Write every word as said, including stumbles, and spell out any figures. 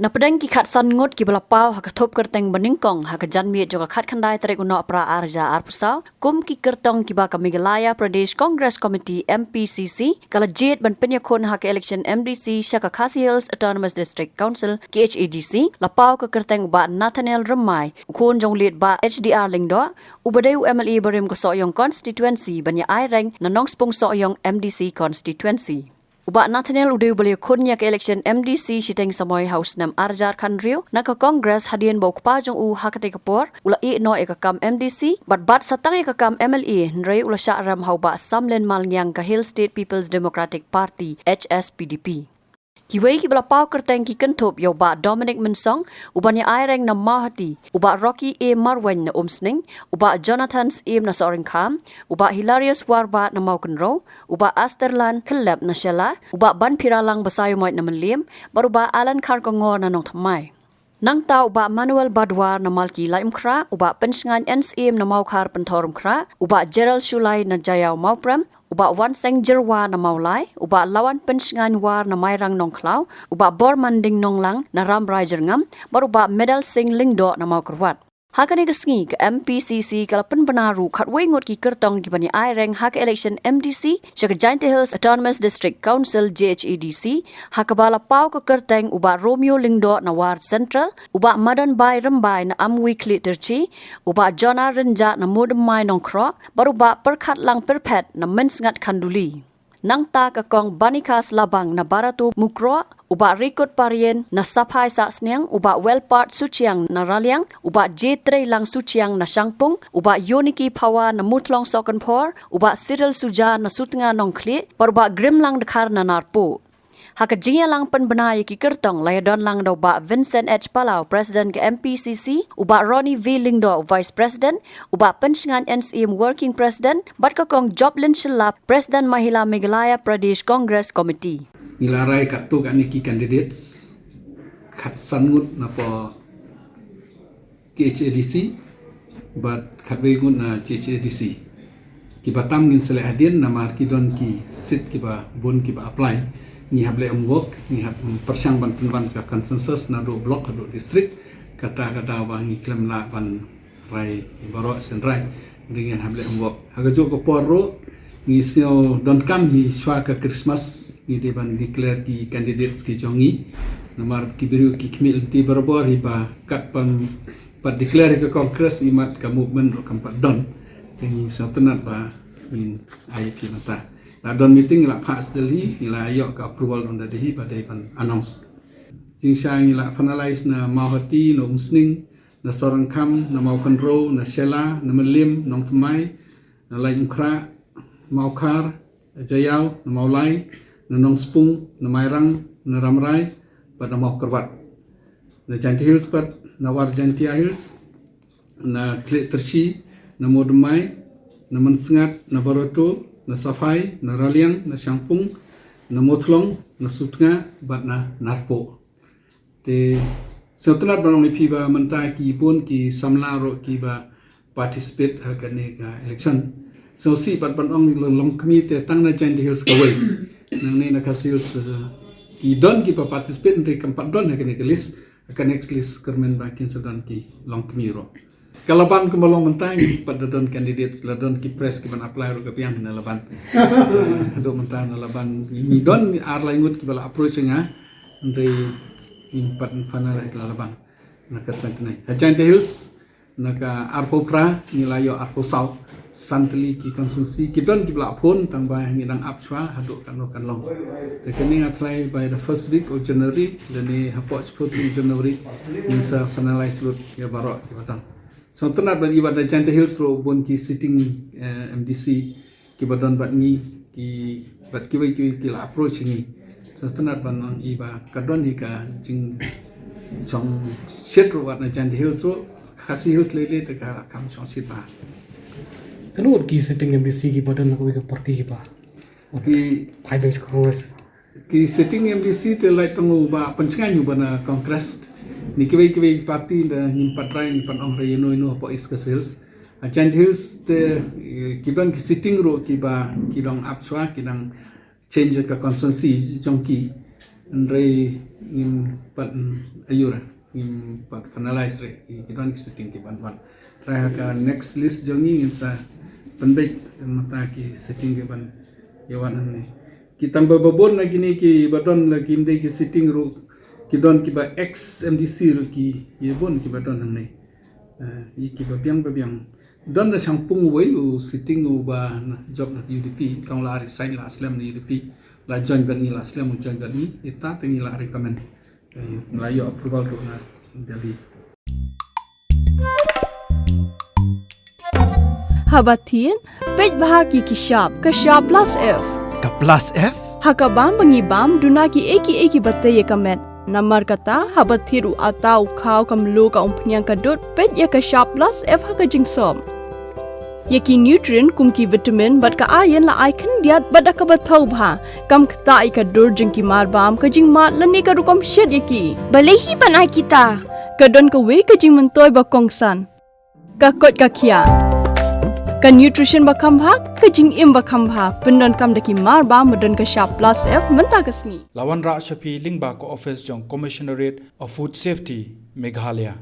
Na pdeng ki khatsan ngut kiba la paw ha ka thup kyrteng banyngkong ha ka janmiet jong ka khatkhyndai tarik u Nohprah arhajar arphew saw kum ki kyrtong kiba ka Meghalaya Pradesh Congress Committee, M P C C, ka la jied ban pynïakhun ha ka election M D C sha ka Khasi Hills Autonomous District Council, K H A D C, la paw ka kyrteng u Bah Nathaniel Rymmai, u khun jong u late Bah H D R Lyngdoh, uba dei u M L A barim ka Sohiong Constituency ban ïa aireng na Nongspung Sohiong M D C Constituency. U Bah Nathaniel u dei uba la ïakhun ïa ka election M D C shiteng samoi ha u snem arhajar khathynriew na ka Congress hadien ba u kpa jong u ha katei ka por u la ïeh noh ïa ka kam M D C bad bat sa tang ïa ka kam M L A, hynrei u la shah rem ha u Bah Samlin Malngiang ka Hill State People's Democratic Party, H S P D P. Kiwei kiba la paw kyrteng ki kynthup ïa u Bah Dominic Mynsong uban ïa aireng na Mawhati, u Bah Rocky A Marwein na Umsning, u Bah Jonathan Syiem na Sohryngkham, u Bah Hilarius Warbah na Mawkynrew, u Bah Asterland Khyllep na Shella, u Bah Banphiralang Basaiawmoit na Mylliem, bad u Bah Alan Kharkongor na Nongthymmai. Nangta u Bah Manuel Badwar na Malki Laitumkhrah, u Bah Pynshngain N Syiem na Mawkhar Pynthorumkhrah, u Bah Gerald Shullai na Jaïaw Mawprem, u Bah Wanseng Jyrwa na Mawlai, u Bah Lawan Pynshngain War na Mairang Nongkhlaw, u Bah Bormanding Nonglang na Rambrai Jyrngam, bad u Bah Medal Singh Lyngdoh na Mawkyrwat. Ha kane ka sngi ka M P C C ka la pynbna ruh khatwei ngut ki kyrtong kiban ïa aireng ha ka election M D C sha ka Jaintia Hills Autonomous District Council, J H A D C, ha kaba la paw ka kyrteng u Bah Romeo Lyngdoh na War Central, u Bah Madanbai Rymbai na Amwi Khliehtyrshi, u Bah Jonah Rynjah na Mowdymmai Nongkhroh, bad u Bah Pyrkhatlang Pyrphet na Mynsngat Khanduli. Nangta ka Kong Banikas Labang na Barato Mukroh, u Bah Rikut Parien na Saphai Sahsniang, u Bah Welpart Suchiang na Raliang, u Bah J Treilang Suchiang na Shangpung, u Bah Yoniki Phawa na Muthlong Sohkynphor, u Bah Cyril Suja na Sutnga Nongkhlieh, bad u Bah Grimlang Dkhar na Narpuh. Ha ka jingïalang pynbna ïa ki kyrtong la ïadon lang da u Bah Vincent H Palau, President ka M P C C, u Bah Ronnie V Lyngdoh, Vice President, u Bah Pynshngain N Syiem, Working President, bad ka Kong Joplin Shylla, President Mahila Meghalaya Pradesh Congress Committee. Ngi la rai katto katne ki candidates, khatsan ngut na pdeng K H A D C bad khatwei ngut na J H A D C. Kiba tam ngin sa leh hadien namar ki don ki seat kiba bun kiba apply. Ngi hap leh homework, ngi hap pyrshang ban pynban ka consensus naduh block haduh district. Kata ka daw ba ngi khlem lah ban rai baroh sien rai. Ngi hap leh homework. Ha kajuh ka por ruh ngi sngew donkam hi shuwa ka Christmas ngi dei ban declare ki candidates ki jong ngi. Namar ki briew ki khmih lynti barabor hi ba kat ban pat declare ka Congress imat ka movement ruh kam pat don. Te ngi sngewtynnat ba ngin ai phi mynta. La don meeting ngi la pass Delhi, ngi la ïoh ka approval don da Delhi ba dei ban announce. Jingshisha ngi la finalize na Mawhati, na Umsning, na Sohryngkham, na Mawkynrew, na Shella, na Mylliem, Nongthymmai, na Laitumkhrah, Mawkhar, Jaïaw, na Mawlai, na Nongspung, na Mairang, na Rambrai, bad na Mawkyrwat. Na Jaintia Hills pat, na War Jaintia Hills, na Khliehtyrshi, na Mowdymmai, na Mynsngat, na Barato, na Saphai, na Raliang, na Shangpung, na Muthlong, na Sutnga, bad na Narpuh. Te sngewtynnat ban ong ïa phi ba mynta ki bun ki samla ruh kiba participate ha kane ka election. Sngewsih pat ban ong long, long kmie te tang na Jaintia Hills kawei. Nangne na Khasi Hills, eh, ki don kiba participate hynrei kam pat don ha kane ka list. Ha ka next list kyrmen ba kin sa don ki long kmie ruh. Ka la ban kumba long mynta ngi pat da don candidates, la don ki press kiban apply ruh ka biang na la ban. Eh, haduh mynta na la ban ngi don ar lai ngut kiba la approach nga. Hynrei ngim pat finalize la la ban. Na ka twenty-nine. Ha Jaintia Hills na ka arphew phra ngi la ïoh arphew saw. San tylli ki constituency ki don kiba la phone tang ba ngi dang ap shuwa haduh katno kan long. Te kane nga tharai by the first week of January lane hapoh shiphew tarik January ngin sa finalize lut ïa baroh kiba don. Sngewtynnat ban i ba da Jaintia Hills ruh bun ki sitting, eh, M D C kiba don bad ngi, ki bad kiwei kiwei ki la approach ngi. Sngewtynnat ban ong i ba ka don hi ka jingshongshit ruh wat na Jaintia Hills ruh, Khasi Hills lei lei te ka kam shongshit ba. Kano ki sitting M D C kiba don na kawei ka party kiba? Ki Congress. Ki sitting M D C te lai tang u Bah Pynshngain uba na Congress. Ni kiwei kiwei party da ngim pat rai, ngim pat ong rai ïano ïano hapoh East Khasi Hills. Ha Jaintia Hills te, eh, ki don ki sitting ruh kiba ki dang ap shuwa, ki dang change ka constituency jong ki. Hynrei ngim pat, mm, aiu re, ngim pat finalize re, ki, ki don ki sitting ki ban wan. Trai ha ka next list jong ngi ngin sa pynbeit mynta ki sitting ki ban ïa wan hangne. Ki tang ba, ba bun na kine ki ba don la kim dei ki sitting ruh, ki don ki ba ex M D C ruh ki ïa bun ki ba don hangne. Eh, ïa ki ba biang ba biang. Don da shang pung wei u sitting u ba na jop na U D P, tang la resign la slem na U D P, la join bad ngi la slem u join bad ngi, ita te ngi la recommend. Eh, la ïoh approval ruh na Delhi. Haba thied, peit bha ki ki shap, ka shap plus F. Ka plus F? Ha ka bam ba ngi bam, duna ki ei ki ei ki ba tei ïa ka met. Namar kata, haba thied u ata u khaw ka mluh ka umphniang ka dud, peit ïa ka shap plus F ha ka jingsop. Ïa ki nutrient kum ki vitamin bad ka iron la ai khyndiat bad da kaba thaw bha. Kam ktah ïa ka dur jong ki mar bam, ka jingmad lane ka rukom shet ïa ki. Balei hi ban ai kita? Ka don kawei ka jingmyntoi ba kongsan. Ka koit ka khiah. Ka nutrition ba kham bha, ka jingim ba kham bha. Pyndonkam da ki mar bam ba don ka shap plus F mynta ka sngi. La wanrah sha phi lyngba ka office jong Commissionerate of Food Safety, Meghalaya.